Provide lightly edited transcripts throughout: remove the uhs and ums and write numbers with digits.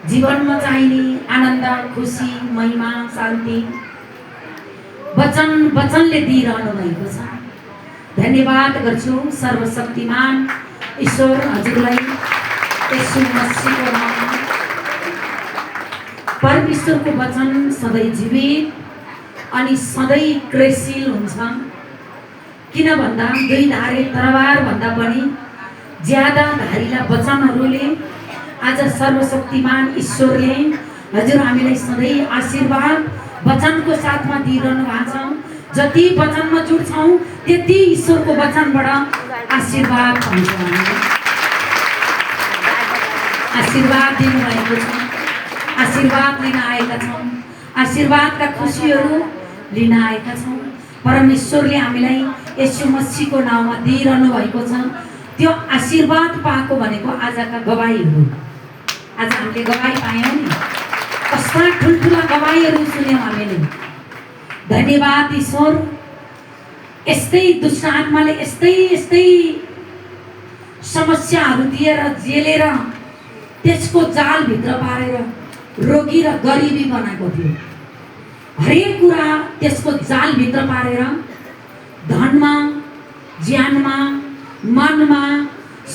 जीवनमा चाहिने आनन्द, खुसी, महिमा, शान्ति वचनले दिइरहनु भएको छ। धन्यवाद गर्छु सर्वशक्तिमान ईश्वर हजुरलाई यसु मसीहको नाममा। परमेश्वरको वचन सधैँ जीवित अनि सधैँ क्रियाशील हुन्छ। किन भन्दा दुई धारे तरबार भन्दा पनि ज्यादा धारिला वचनहरूले आज सर्वशक्तिमान ईश्वरले हजुर हामीलाई सधैँ आशीर्वाद वचनको साथमा दिइरहनु भएको छ। जति वचनमा जुट्छौँ त्यति ईश्वरको वचनबाट आशीर्वाद पाउँछौँ। हामीले आशीर्वाद दिनुभएको छ, आशीर्वाद लिन आएका छौँ, आशीर्वादका खुसीहरू लिन आएका छौँ। परमेश्वरले हामीलाई यसु मसीहको नाउँमा दिइरहनु भएको छ। त्यो आशीर्वाद पाएको भनेको आजका गवाईहरू। आज हामीले गवाई पायौँ नि, कस्ता ठुल्ठुला गवाईहरू सुन्यौँ हामीले। धन्यवाद ईश्वर। यस्तै दुष्ट आत्माले यस्तै समस्याहरू दिएर जेलेर त्यसको जालभित्र पारेर रोगी र गरिबी बनाएको थियो। हरेक कुरा त्यसको जालभित्र पारेर धनमा, ज्यानमा, मनमा,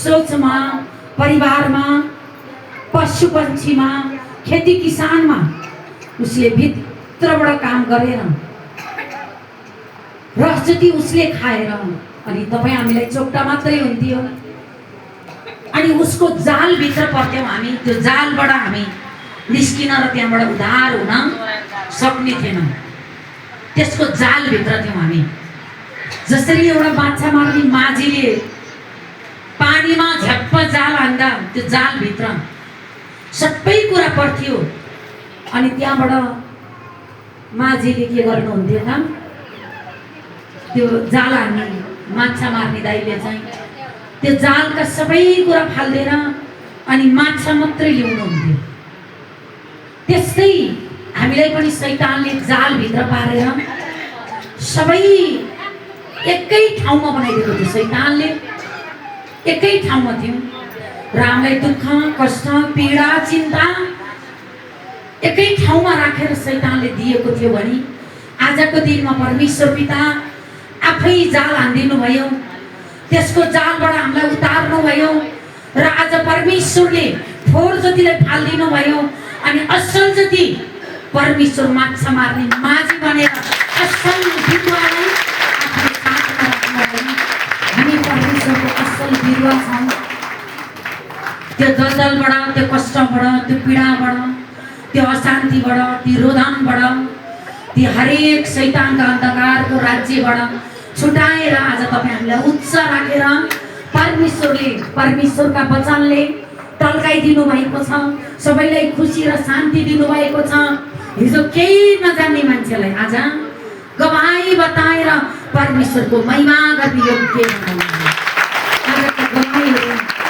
सोचमा, परिवारमा, पशु पक्षीमा, खेती किसानमा उसले भित्रबाट काम गरेर रस जति उसले खाएर अनि तपाईँ हामीलाई चोक्टा मात्रै हुन्थ्यो अनि उसको जालभित्र पर्थ्यौँ हामी। त्यो जालबाट हामी निस्किन र त्यहाँबाट उद्धार हुन सक्ने थिएन। त्यसको जालभित्र थियौँ हामी। जसरी एउटा माछा मार्ने माझीले पानीमा झ्याप्प जाल हान्दा त्यो जालभित्र सबै कुरा पर्थ्यो अनि त्यहाँबाट माझीले के गर्नुहुन्थ्यो त, त्यो जाल हान्ने माछा मार्ने दाइले चाहिँ त्यो जालका सबै कुरा फाल्देर अनि माछा मात्रै ल्याउनुहुन्थ्यो। त्यस्तै हामीलाई पनि शैतानले जालभित्र पारेर सबै एकै ठाउँमा बनाइदिएको थियो। शैतानले एकै ठाउँमा थियो र हामीलाई दुःख, कष्ट, पीडा, चिन्ता एकै ठाउँमा राखेर शैतानले दिएको थियो भने आजको दिनमा परमेश्वर पिता आफै जाल हानिदिनु भयो। त्यसको जालबाट हामीलाई उतार्नु भयो र आज परमेश्वरले थोर जतिलाई फालिदिनु भयो अनि असल जति परमेश्वर माछा मार्ने माझी बनेर असल बिरुवालाई आफ्नो साथमा राख्नुभयो। हामी परमेश्वरको असल बिरुवा छौँ। त्यो दलदलबाट, त्यो कष्टबाट, त्यो पीडाबाट, त्यो अशान्तिबाट, त्यो रोदनबाट, त्यो हरेक शैतानका अन्धकारको राज्यबाट छुटाएर आज तपाईँ हामीलाई उच्च राखेर परमेश्वरका वचनले टल्काइदिनु भएको छ। सबैलाई खुसी र शान्ति दिनुभएको छ। हिजो केही नजान्ने मान्छेलाई आज गवाई बताएर परमेश्वरको महिमा गर्ने योग्य बनाउनु। आजका गवाईहरू